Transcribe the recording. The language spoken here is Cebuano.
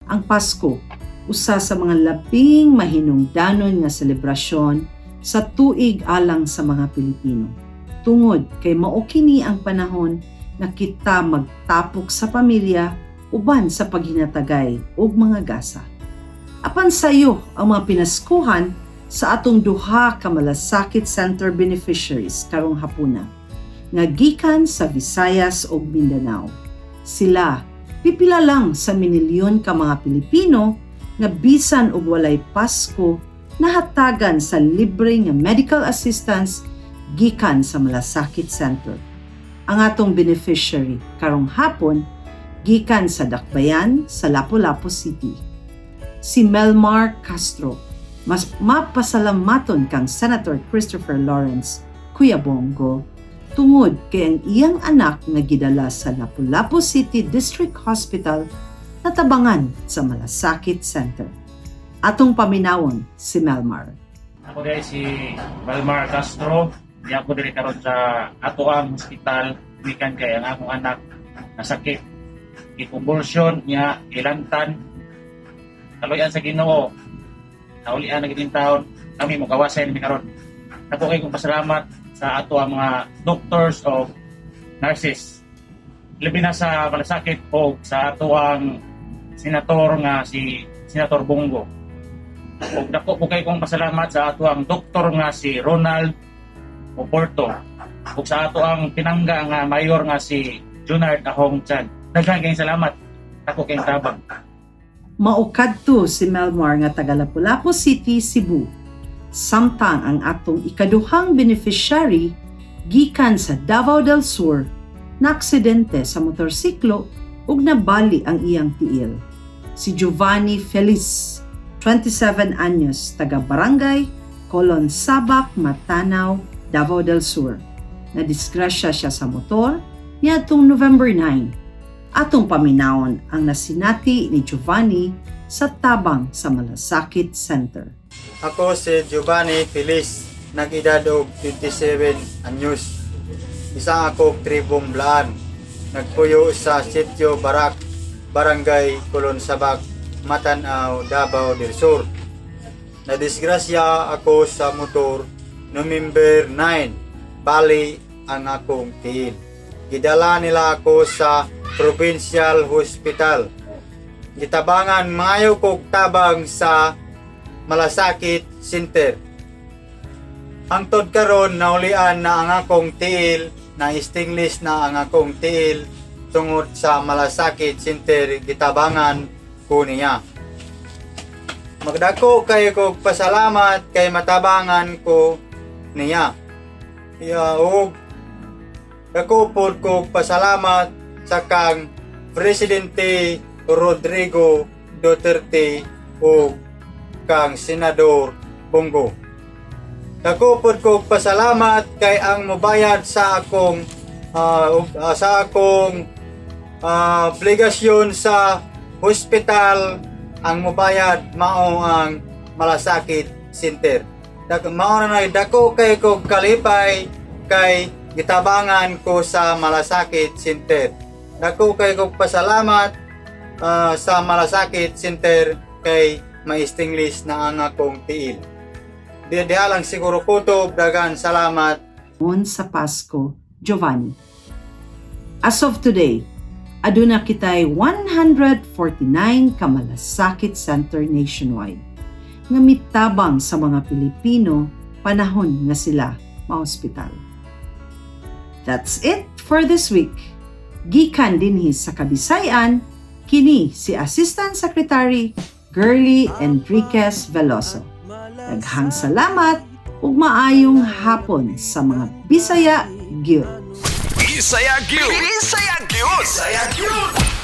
Ang Pasko, usa sa mga labing mahinungdanon nga selebrasyon sa tuig alang sa mga Pilipino. Tungod kay mao kini ang panahon nga kita magtapok sa pamilya uban sa paghinatagay og mga gasa. Apan sayo ang mga pinaskuhan sa atong duha ka Malasakit Center beneficiaries karong hapuna nga gikan sa Visayas ug Mindanao. Sila pipila lang sa minilyon ka mga Pilipino nga bisan og walay Pasko, nahatagan sa libre nga medical assistance gikan sa Malasakit Center. Ang atong beneficiary karong hapon gikan sa Dakbayan sa Lapu-Lapu City. Si Melmar Castro, mas mapasalamaton kang Senator Christopher Lawrence Kuya Bong Go tungod kay ang iyang anak nga gidala sa Lapu-Lapu City District Hospital natabangan sa Malasakit Center. Atong paminawon si Melmar. Ako diay si Valmar Castro. Di ako diri karon sa atoang hospital gikan kay ang akong anak nasakit. Gi-convulsion niya, ilantan. Kaluyan sa Ginoo. Naulian na gid taon kami mo kawasay ni karon. Ako kay kong pasalamat sa ato ang mga doctors o nurses. Labi na sa Malasakit o sa ato ang senator nga si Senator Bong Go. Ug dako po kay kong pasalamat sa ato ang doktor nga si Ronald Oporto ug sa ato ang pinangga nga mayor nga si Junard Ahong Chan. Daghan kayong salamat. Dako kayong tabang. Mao kadto si Melmar nga taga Lapu-Lapu City, Cebu. Samtang ang atong ikaduhang beneficiary gikan sa Davao del Sur, naaksidente sa motorsiklo ug nabali ang iyang tiil. Si Giovanni Feliz, 27 anyos, taga Barangay Colon Sabac, Matanao, Davao del Sur. Nadisgrasya siya sa motor niadtong November 9. Atong paminawon ang nasinati ni Giovanni sa tabang sa Malasakit Center. Ako si Giovanni Feliz, nag-edad og 27 anyos. Isa ako tribong Blaan. Nagpuyo sa Sitio Barak, Barangay Colon Sabac, Matanao, Davao del Sur. Nadisgrasya ako sa motor November 9. Bali ang akong tiil. Gidala nila ako sa Provincial Hospital. Gitabangan, maayo kog tabang sa Malasakit Center. Hangtod karon naulian na ang akong tiil, na stainless na ang akong tiil tungod sa Malasakit Center, gitabangan ko niya. Magdako kay kog pasalamat kay matabangan ko niya. Ya, ug dako pod kog pasalamat sa kang Presidente Rodrigo Duterte ug kang Senador Bong Go. Dako pod kog pasalamat kay ang mobayad sa akong obligasyon sa hospital, ang mobayad mao ang Malasakit Center. Mao na dako kay kog kalipay kay gitabangan ko sa Malasakit Center. Dako kay kog pasalamat sa Malasakit Center kay ma-stainless na ang akong tiil. Di diha lang siguro kutob, daghan salamat. On sa Pasko, Giovanni. As of today, aduna kitay 149 ka Malasakit Center nationwide nga mitabang sa mga Pilipino panahon nga sila maospital. That's it for this week. Gikan dinhi sa Kabisayan, kini si Assistant Secretary Girlie Enriquez Veloso. Daghang salamat ug maayong hapon sa mga Bisaya gyud. Bisaya gyud. Bisaya gyud. Bisaya gyud.